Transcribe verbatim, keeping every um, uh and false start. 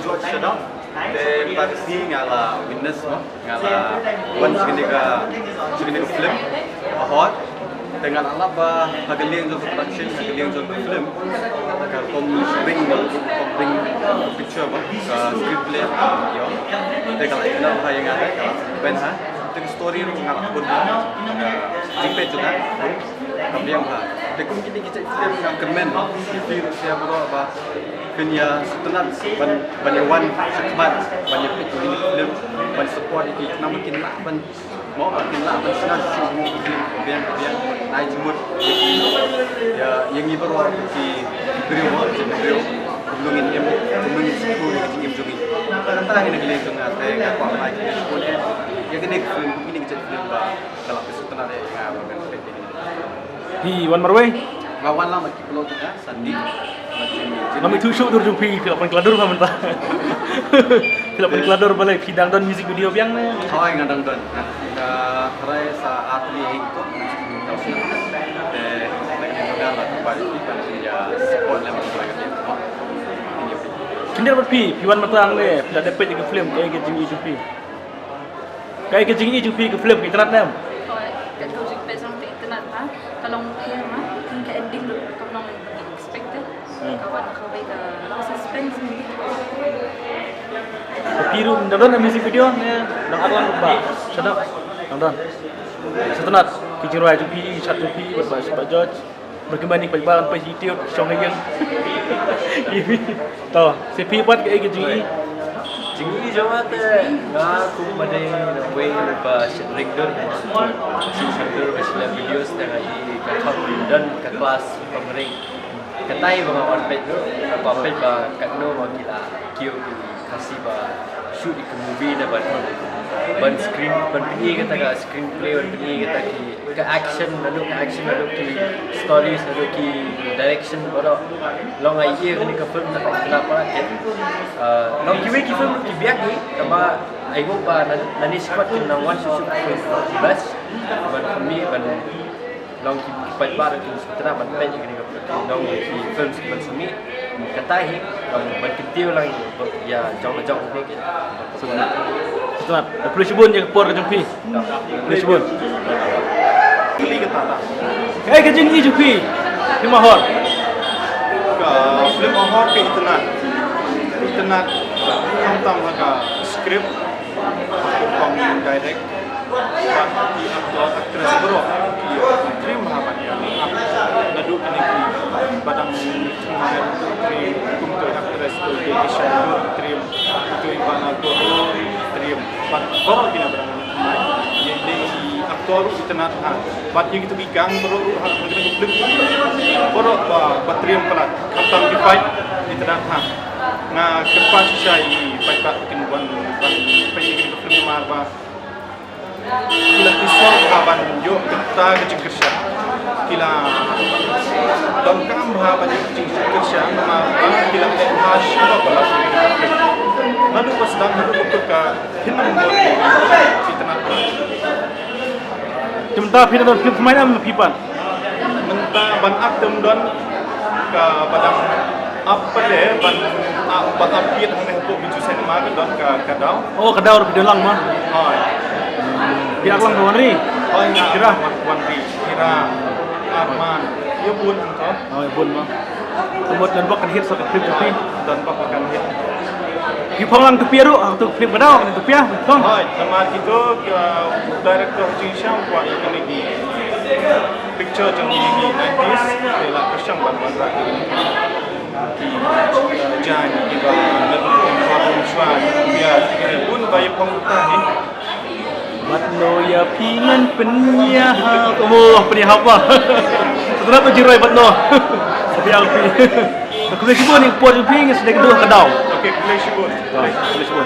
George Shadap. Te mynta ka sngi nga la witness mo, nga la wan sha kane ka, sha kane ka film Mahor. Te nga la lap ba ha ka liang jong ka production, ha ka liang jong ka film, ka rukom ring mo, ka rukom ring picture mo, ka screenplay, ïoh. Te ka la ïa nga, ha ïa nga te ka la ben ha. Te ka story ruh nga la pun ha, jingpeit jong nga ka biang ha. Te kum kine ki jait film nga kyrmen mo, ki film sia baroh ba phin ïa sngewtynnat ban, ban ïa wan shakhmat ban ïa peit ïa kine ki film, ban support ïa ki khnang ba kin lah ban, mo, ba kin lah ban shna shuh shuh ïa ki film biang biang. Ai jingmut ïa ki, ïa, ïa ngi baroh ki briew mo, ki briew. Kumno ngin im, kumno ngin sngewthuh ïa ki jingim jong ngi. Kata hi na ka liang jong nga te nga kwah ban ai khublei shibun ïa kine ki film, kine ki jait film ba ka la pynshai tang ïa nga ba ngan peit ïa kine. Phi wan marwei? Nga wan lang bad ki paralok jong nga, Sandy. Ngam ithuh shuh dur jong phi, phi la pynkylla dur ba mynta. Phi la pynkylla dur balei, phi dang don music video biang ne? Hooid, nga dang don. Nga, nga tharai sa ar tylli hi to. Te lada ngi don la ka bai phi ban phi ïa support lem ka bai ka phi. Khyndiat bad phi, phi wan mynta hangne, phi la dep peit ïa ka film, kaei ka jingïohi jong phi? Kaei ka jingïohi jong phi ka film, ka itynnat ne em? Hooid, ka dei jingpeit jong ka itynnat ma, ka long pher ma, ka ending ruh kam long expected. Hmm. Ka wan kawei ka long suspense. Phi ruh dang don music video ne, dang ar lang ba, shadap, dang don. Sa itynnat ki jingrwai jong phi, shad jong phi bad Bah, Bah George. Ba ki mane paidbah ban peit YouTube, shong ha ïing. To, sa phi pat kaei ka jingïohi? Jingïohi jong nga te nga kum ma dei na wei ba shynrang dur, ba shynrang dur ba shu leh videos te nga ïohi ka kham don ka class ka mring. Kata hi ba nga wan peit ruh, nga wan peit ba katno ba ki la kiew ki Khasi ba shoot ïa ka movie ne ban, ban screen, ban pyni kata ka screenplay, ban pyni kata ki, ka action, naduh ka action, naduh ki stories, naduh ki direction baroh. Long ai ïa kane ka film te ka itynnat palat. Ah, long kiwei ki film ki biang hi, tangba ai nguh ba na, nangne shakhmat kin nang wan shuh shuh ki film ki best ban pynmih, ban long ki paidbah ruh kin sngewtynnat ban peit ïa kane ka, long ki films ki ban sumar. Kata hi, um, ban kyntiew lang ïa jong la jong ne ki. Sngewtynnat. Sngewtynnat. Khublei shibun ïa ka por ka jong phi. Khublei shibun. Kylli kata ta. Kaei ka jingïohi jong phi? Film Mahor. Ka film Mahor ka itynnat. Itynnat khamtam ha ka script, ka kong direct. Bad ki actor actress baroh ki triem bha ban ïa act. Naduh kine kiba dang thymmai ruh triem, kumto actress to ki shandur triem, to i ba na ko triem. Bad baroh kine ba dang thymmai, ïa kine ki actor ruh itynnat ha. Bad ïa kito ki gang baroh ruh ha kine ki film baroh ba, ba triem palat. Khamtam ki fight itynnat ha. Nga kyrpad shisha ïa ki paidbah kin wan ban peit ïa kine ki film namar ba ki la pynshong bha ban ïoh kata ka jingkyrshan. Ki la donkam bha ban ïoh ka jingkyrshan namar ba ki la pynbha sha ba la. Naduh ba sdang naduh ba kut ka hin ym don itynnat. Te mynta phi don film thymmai ne em phi pat? Mynta ban ap te ym don, kaba dang ap pat te ban ap, ban ap ïa hangne hapoh Bijou Cinema ka don ka, ka Daw. Oh, ka Daw ruh phi don lang ma. Hooid. Phi act lang ka Wanri? Hooid, nga Kira. Wan-, Wanri, Kira, Arman, ïa bun hangto. Oh, ïa bun ma. Ka mut don bok kan hit sa ka film jong phi. Don bok kan hit. Phi phong lang Tupia ruh, ha kato ka film ka Daw, kane Tupia, phi phong. Hooid, namar kito ka director jingshisha u kwah ïa kane ki picture jong ngi ki nineties, te la pyrshang ban wanrah ïa kine ki, ki, eh, jaiñ kiba naduh ki Mawkyrwat, Tupia, ki bun ba ïa phong uta hi. Batno ïa phi ngan pynïahap. Oh, pynïahap ba. Setelah tu jirai batno. Tapi alpi. Khublei shibun ïa ka por jong phi, ngi sdang ïa ka Daw. Okey, khublei shibun. Khublei shibun.